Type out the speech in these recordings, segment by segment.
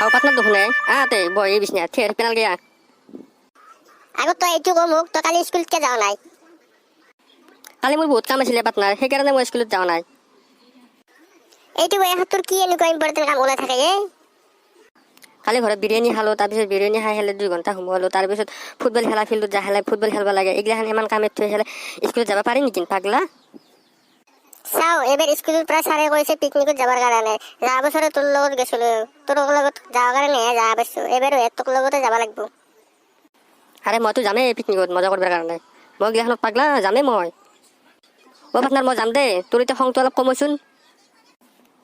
অ partner দেখোন। আহ তে বহ এই বিছনা থিয় পেনাল গিয়া। আগত তই এইটো ক মোক, তই কালি স্কুলত কিয় যাৱ নাই? কালি মোৰ বহুত কাম আছিলে পাৰ্টনাৰ, সেইকাৰণে মই স্কুলত যোৱা নাই। এইটো বয়সত তোৰ কি এনেকুৱা ইম্পৰ্টেণ্ট কাম ওলাই থাকে এ? কালি ঘৰত বিৰিয়ানী খালোঁ, তাৰপিছত বিৰিয়ানী খাই পেলাই 2 ঘণ্টা সোমালোঁ, তাৰপিছত ফুটবল খেলা ফিল্ডত যাই পেলাই ফুটবল খেলিব লাগে। এইগিলাখান ইমান কামত থৈ পেলাই স্কুলত যাব পাৰি নেকি পাগলা? চাও, এইবাৰ স্কুলৰ পৰা ছাৰে কৈছে পিকনিকত যাবৰ কাৰণে। যোৱা বছৰে তোৰ লগত গৈছিলো, তোৰ লগত যাবৰ কাৰণেহে যাব পাৰিছো। এইবাৰো তোৰ লগতে যাব লাগিব। আৰে মইতো যামেই পিকনিকত মজা কৰিবৰ কাৰণে। মই গিলাখনত পাগলা যামেই মই। অ' পাৰ্টনাৰ, মই যাম দেই। তোৰ এতিয়া খংটো অলপ কমোচোন,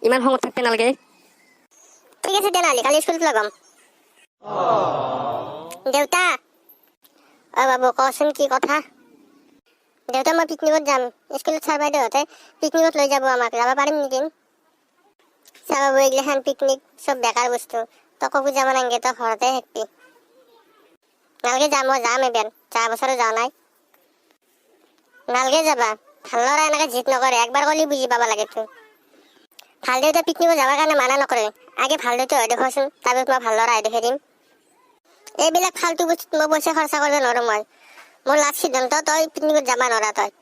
ইমান খঙত থাকিব নালাগে। ঠিক আছে তেনেহ'লে, কালি স্কুলত লগ হ'ম। দেউতা। অ বাবু, কচোন কি কথা? দেউতা, মই পিকনিকত যাম। স্কুলত ছাৰ বাইদেউহঁতে পিকনিকত লৈ যাব আমাক, যাব পাৰিম নেকি? চা বাবু, এইগিলাখান পিকনিক চব বেকাৰ বস্তু। তই ক'তো যাব নালাগে, তই ঘৰতে থাকিবি। নালগে যা, মই যাম এইবাৰ, যোৱা বছৰো যোৱা নাই। নালগে যাবা। ভাল ল'ৰা এনেকে জিদ নকৰে, একবাৰ ক'লে বুজি পাব লাগে তুই। ভাল দেউতা পিকনিকত যাবৰ কাৰণে মানা নকৰে। আগে ভাল দেউতা হৈ দেখোৱাচোন, তাৰপিছত মই ভাল ল'ৰা হৈ দেখুৱাই দিম। এইবিলাক ফাল্টু বস্তুত মই পইচা খৰচা কৰিব নোৱাৰো মই। মোৰ লাষ্ট সিদ্ধান্ত, তই পিকনিকত যাব নোৱাৰা তই।